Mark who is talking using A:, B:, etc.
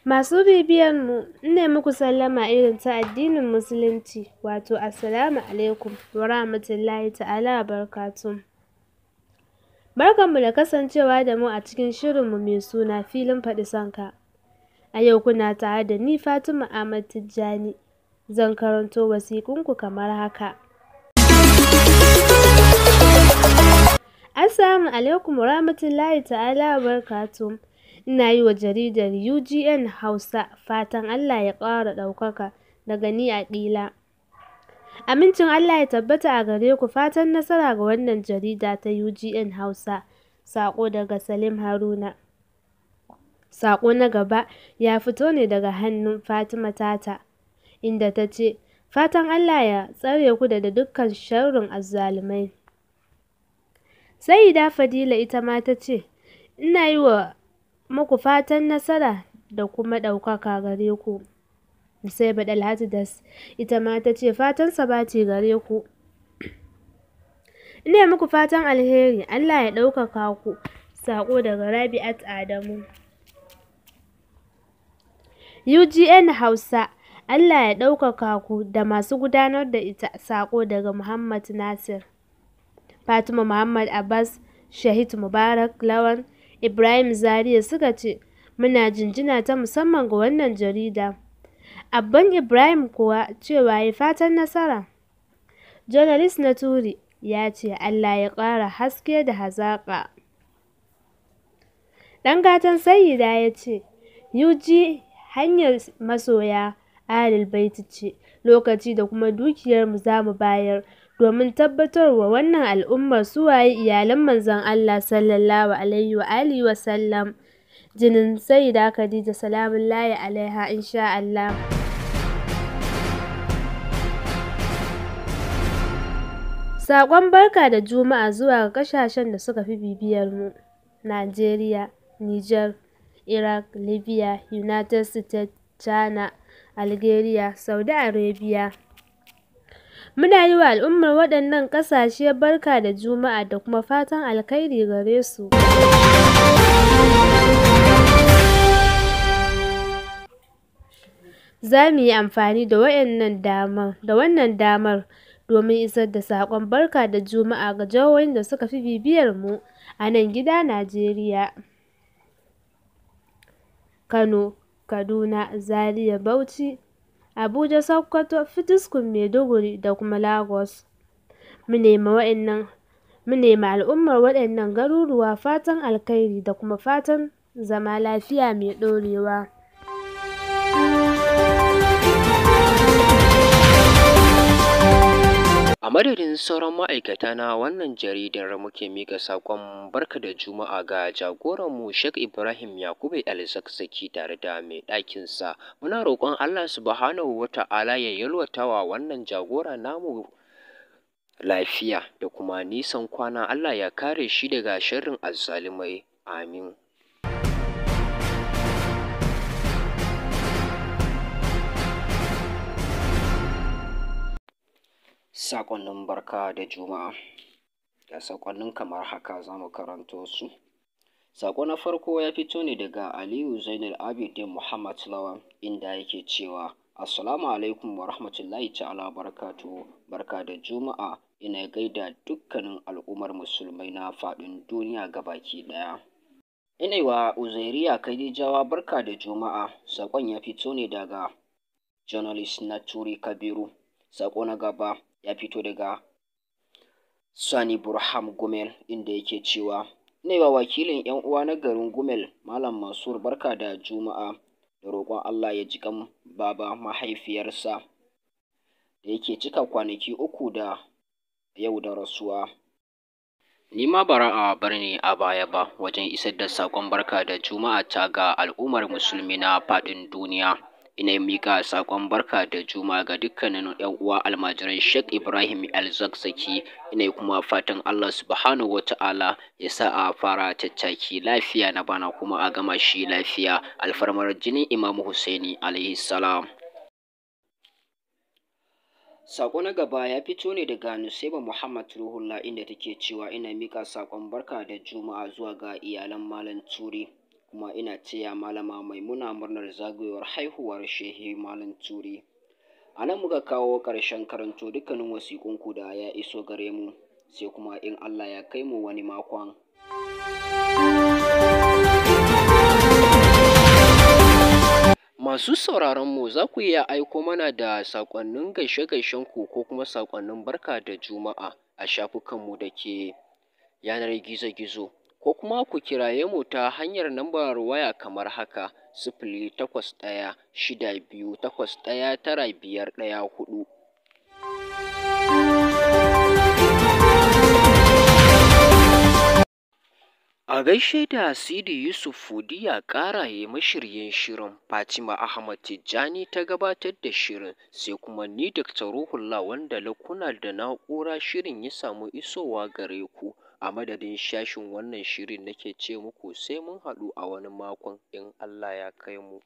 A: Masu bibiyar mu, ina muku sallama irin ta addinin Musulunci, wato Assalamu alaikum wa rahmatullahi ta'ala wa barakatuh. Barkanmu da kasancewa da mu a cikin shirinmu mai suna filin faɗi sonka. A yau kuna tare da ni Fatima Ahmad Tijjani. Zan karanto wasiƙunku kamar haka. Assalamu alaikum wa rahmatullahi ta'ala wa barakatuh. Ina yi wa jaridar UGN Hausa fatan Allah ya ƙara ɗaukaka daga ni Aƙila. Amincin Allah ya tabbata a gare ku, fatan nasara ga wannan jarida ta UGN Hausa. Saƙo daga Salim Haruna. Saƙo na gaba ya fito ne daga hannun Fatima Tata, inda ta ce, fatan Allah ya tsare ku daga dukkan sharrin azzalumai. Sayyida Fadila ita ma ta ce, ina yi wa muku fatan nasara da kuma ɗaukaka gare ku. Sai Dalhatu Das ita ma ta ce fatan sabati gare ku. Ina muku fatan alheri, Allah ya ɗaukaka ku. Saƙo daga Rabi'at Adamu. UGN Hausa, Allah ya ɗaukaka ku da masu gudanar da ita. Saƙo daga Muhammad Nasir. Fatima Muhammad Abbas, Shahid Mubarak Lawan, Ibrahim Zaria suka ce, muna jinjina ta musamman ga wannan jarida. Abban Ibrahim kuwa cewa ya fatan nasara. Journalist na Turi ya ce Allah ya ƙara haske da hazaƙa. Ɗan gatan Sayyida ya ce, UG hanyar masoya Ahlul Baiti ce, lokaci da kuma dukiyarmu za mu bayar domin tabbatarwa wannan al'ummar suwaye iyalan manzon Allah sallallahu alaihi wa alihi wa sallam. Jinin Sayyida Khadija salamullahi alaiha insha Allah. Saƙon barka da Juma'a zuwa ga ƙasashen da suka fi bibiyar mu: Najeriya, Niger, Iraq, Libya, United States, China, Algeria, Saudi Arabia. Muna yi wa al'ummar waɗannan ƙasashe barka da Juma'a da kuma fatan alkhairi gare su. Za mu yi amfani da wannan damar domin isar da saƙon barka da Juma'a ga jihohin da suka fi bibiyar mu a nan gida Najeriya: Kano, Kaduna, Zaria, Bauchi, Abuja, Sokoto, Potiskum, Maiduguri da kuma Lagos. Mu nema al'ummar waɗannan garuruwa fatan alkhairi da kuma fatan zama lafiya mai ɗorewa.
B: A madadin sauran ma'aikata na wannan jaridar muke mika saƙon barka da Juma'a ga jagoranmu Sheikh Ibrahim Yakubu El-Zakzaky tare da mai ɗakinsa. Muna roƙon Allah Subhanahu wa ta'ala ya yalwata wa wannan jagora namu lafiya da kuma nisan kwana, Allah ya kare shi daga sharrin azzalumai. Amin. Saƙonnin barka da Juma'a. Ga saƙonnin kamar haka za mu karanto su. Saƙo na farko ya fito ne daga Aliyu Zainal Abidin Muhammad Lawan, inda yake cewa Assalamu alaikum wa rahmatullahi ta'ala barakatuhu. Barka da Juma'a, ina gaida dukkanin al'ummar musulmai na faɗin duniya gabaki ɗaya. Ina wa Uzairiya Khadijawa barka da Juma'a. Saƙon ya fito ne daga journalist na Turi Kabiru. Saƙo na gaba ya fito daga Sani Burham Gumel, inda yake cewa ina wa wakilin 'yan uwa na garin Gumel Malam Mansur barka da Juma'a da roƙon Allah ya ji kan baba mahaifiyarsa da yake cika kwanaki 3 da yau da rasuwa. Ni ma bara a bar ni a baya ba wajen isar da saƙon barka da Juma'a ta ga al'ummar musulmi na faɗin duniya. Ina miƙa saƙon barka da Juma'a ga dukkanin 'yan uwa almajiran Sheikh Ibrahim El-Zakzaky. Ina kuma fatan Allah Subhanahu wa ta'ala ya sa a fara tattaki lafiya na bana kuma a gama shi lafiya, alfarmar jinin Imam Husaini alaihi salam. Saƙo na gaba ya fito ne daga Nusaiba Muhammad Ruhullah, inda take cewa ina miƙa saƙon barka da Juma'a zuwa ga iyalan Malam Turi. Kuma ina taya Malama Maimuna murnar zagayowar haihuwar Shehi Malam Turi. A nan muka kawo ƙarshen karanto dukkanin wasiƙunku da ya iso gare mu, sai kuma in Allah ya kai mu wani makon. Masu sauraronmu, za ku iya aiko mana da saƙonnin gaishe-gaishenku ko kuma saƙonnin barka da Juma'a a shafukanmu da ke yanar gizo-gizo, ko kuma ku kiraye mu ta hanyar lambar waya kamar haka: 08162819514. A gaishe da Sidi Yusuf Fudiya Ƙaraye mashiryin shirin, Fatima Ahmad Tijjani ta gabatar da shirin, sai kuma ni Dr. Ruhullah wanda na kula da na'ura shirin ya samu isowa gare ku. A madadin sashen wannan shirin nake ce muku sai mun haɗu a wani makon in Allah ya kai mu.